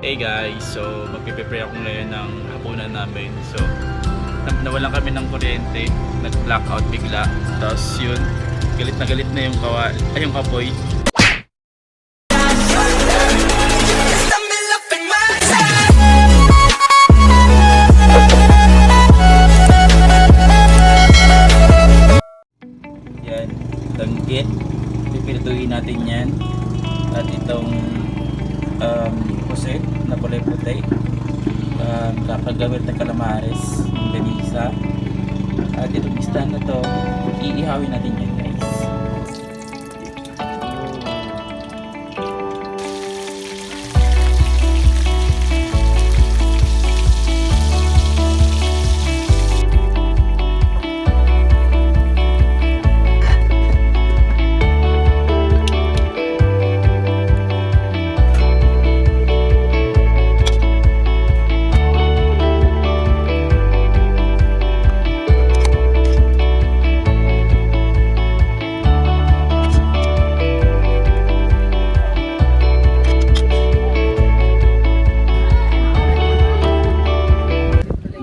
Hey guys, so magpiprepare ako ngayon ng hapunan namin. So, nawalan kami ng kuryente, nag-blackout bigla. Tapos yun, galit na yung kawa, ay yung kapoy. Yan, danggit. Pipilituin natin yan. At itong pusit na kulay puti. Kakagawin na calamares, ng ganisa. At itong isda na to, iihawin natin yan, guys.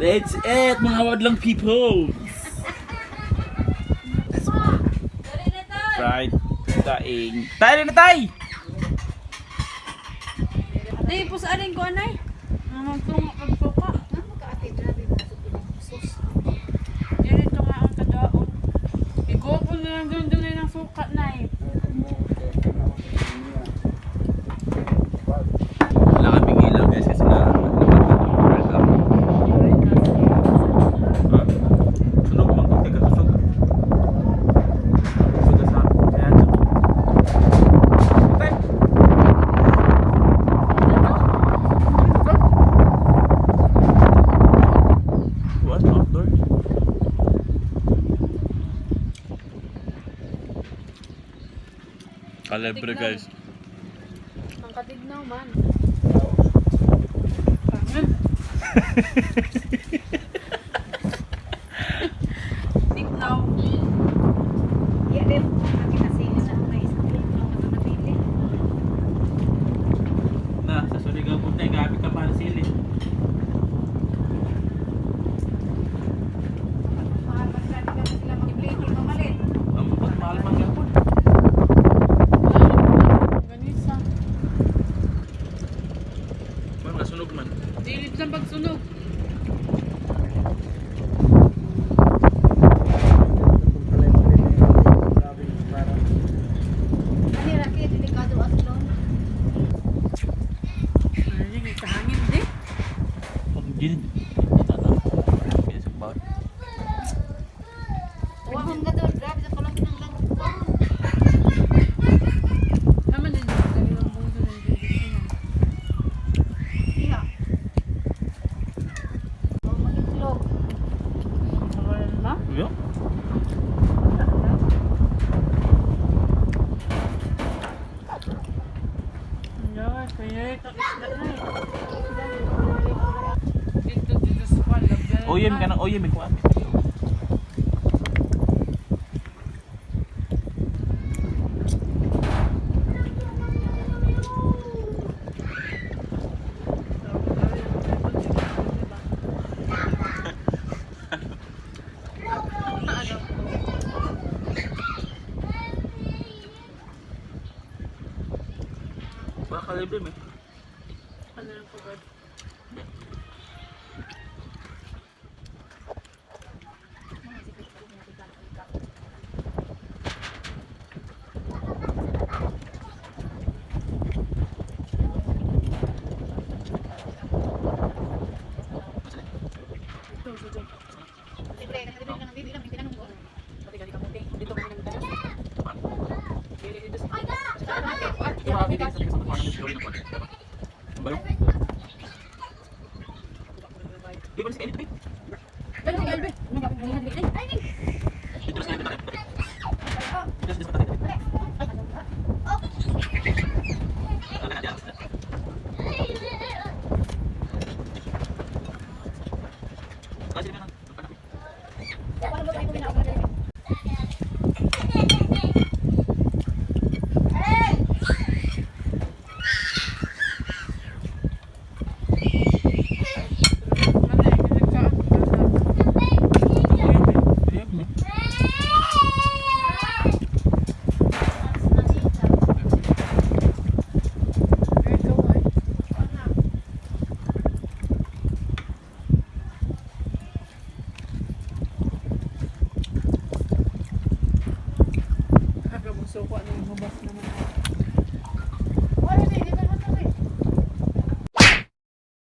Let's eat, mga wadlang people! Fried daing. Tayo na tay! Ay, pusarin ko, anay. Namagtungo kag suka. Yan ito nga ang kadaon. Igoko na lang doon doon ng suka na eh. Wala kaming ilaw, guys, kasi na napatay. Sunog man ko, teka, tusog. Tusog sa kaya Tay! What? Outdoor? Kalebre, guys. Ang katignaw man. Pangit. Tignaw. Na, sa Surigao po tayo, gabi ka para sili. Ang mahal man gapon. Ganisa. Man, nasunog man. Dilip sa pagsunog. Ay, sa hangin di. Ang gilid. Ito na. Kaya sa bawat. Naman din dali ang buso ng dito. Wala na. Yo? Ano, kaya ito isda na eh. Dito dito sa palabel. Oyem ka ng oyem, ikaw. Baka libre mo. Ano yung pagod? Ito, ito. Dito kami nagtayo. Dito sa Bayo. Di ba si Elite? Pero si Elbe. Dito sa Elite. Dito sa Elite. Suko na yung hubas naman.